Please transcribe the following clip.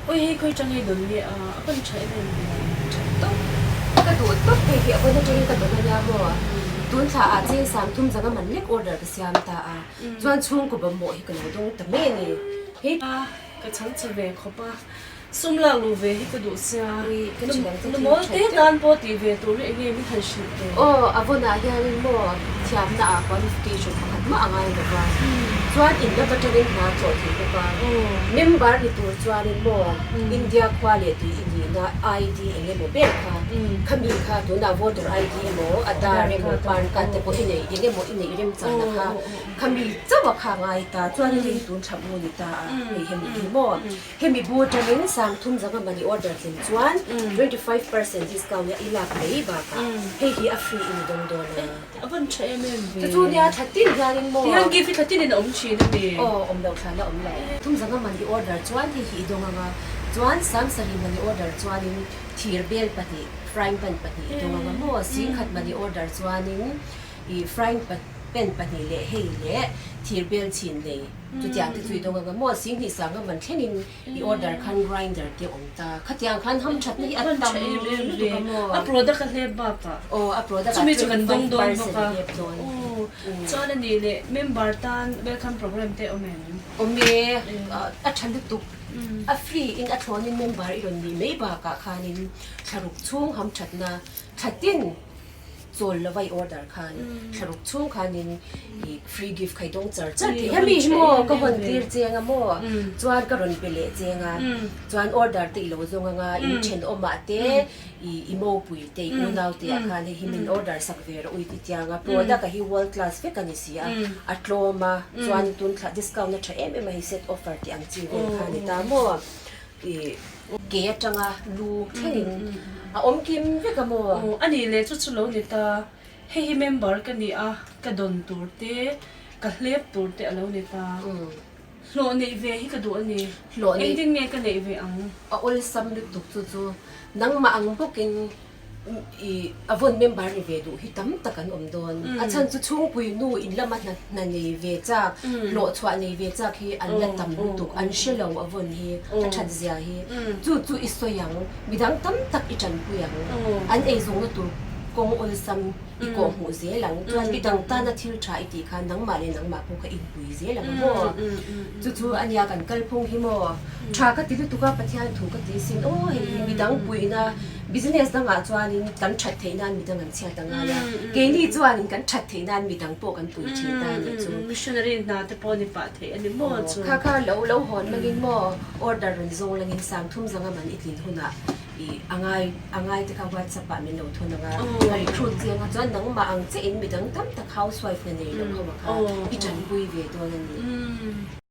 Oi hei khawi tang ei dawn nge a, a pan tha em em ve. Tha tawp. Ka duh tawp hei hi a vawn atangin ka dawn ania maw. Tun thla ah cheng sang thum zanga man lek order ka siam ta a, chuan chhungkaw bawmhmawh hi ka lo dawng ta mai a ni. Hei. Ka chhang chhe ve khawp a, sum lak luh ve hi ka duh sia, Ui, ka thian te nu mawl te tan pawh tih ve tur hi enge min han hrilh ve. Aw, a vawnah hianin maw thiamna ah qualification pakhat mah a ngai lo va, chuan in lam atangin hna chawh thei bawk a, member ni tur chuanin maw India khua leh tui i nihna ID eng emaw ber kha, khami kha tunah voter ID emaw, Aadhaar emaw, PAN card te pawh i nei eng emaw i neih remchana kha, Khami chauh a kha ngai ta chuan hei tun tha bu ni ta a, hei hemi hi maw? Hemi bu atangin sangthum zanga money order tling chuan 25% discount a i lak mai bakah hei hi a free in i dawng dawn a. A van tha em em ve. Chu chu nia thla tin hianin maw? Tihian gift hi thla tinin a awm thin a mi? Aw awm loh thlan a awm lo. Thum zanga money order chuan hei hi i dawng ang a, chuan sangsarih money order chuanin thir bel pahnih, frying pan pahnih i dawng ang a maw? Singkhat money order chuanin I frying pan pahnih leh hei leh thir bel chhin nei chutiang te chu i dawng anga maw singhnih sanga man thlengin i order khan grinder te awm ta khatiang khan ham thatna hi a tam lutuk a maw. A product a hlep bakah aw a product chumi chu kan dawng dawn bawk a aw chuan a nih leh member tan welcome program te awm em? Awm e a tha lutuk a free in a thlawnin member i rawn nih mai bakah khanin thlaruk chhung ham thatna thlatin Chawl lova i order khan thlaruk chhung khanin i free gift kha i dawng char char thei. Hemi hi maw ka hawn tir cheng a maw chuan ka rawn pe leh cheng a chuan order te i lo zawng anga in thenawmah te i i mopui te i unau te ah khan hei hi min order sak ve rawh ui ti tiang a product a hi world class vek a ni si a a tlawm a chuan tun thla discount a tha em em a hei set offer tih ang chi vel kha a ni ta maw. I ke atanga lu thlengin a awm kim vek a maw? Aw, a nih leh chu chu lo ni ta. Hei hi member ka ni a, ka dawn tur te, ka hlep tur te a lo ni ta. Hlawh neih ve hi ka duh a ni. Hlawh neih. Engtin nge ka neih ve ang? A awlsam lutuk chu chu nangmah ang bawkin I a vawn member ni ve duh hi tam tak an awm dawn. A chhan chu chhungpui nu in lama hna hna nei ve chak, hlawh chhuah nei ve chak hi an la tam lutuk, an hre lo a vawn hi, a that zia hi. Chu chu i sawi ang, midang tam tak i tanpui ang, an eizawnna tur kawng awlsam i kawh hmuh zel ang, chuan midang tana thil tha i tih khan nangmah leh nangmah pawh kha inpui zel ang a maw? Chu chu a nia kan kalphung hi maw? Tha ka ti lutuk a, Pathian thu ka ti sin aw hei hi midang puihna business dangah chuanin kan that theih nan midang an chhiat a ngai a, keini chuanin kan that theih nan midang pawh kan pui thin ta a nih chu. Missionary hna te pawh ni pah theih a ni maw chu? Kha kha lo lo hawn langin maw order rawn zawng langin sangthum zanga man i tlin hunah i a ngai a ngai te kha whatsapp ah min lo thawn ang a, ka recruit chiang a chuan nangmah ang chiah in midang tam tak housewife hna nei lo ho a kha i tanpui ve dawn a ni.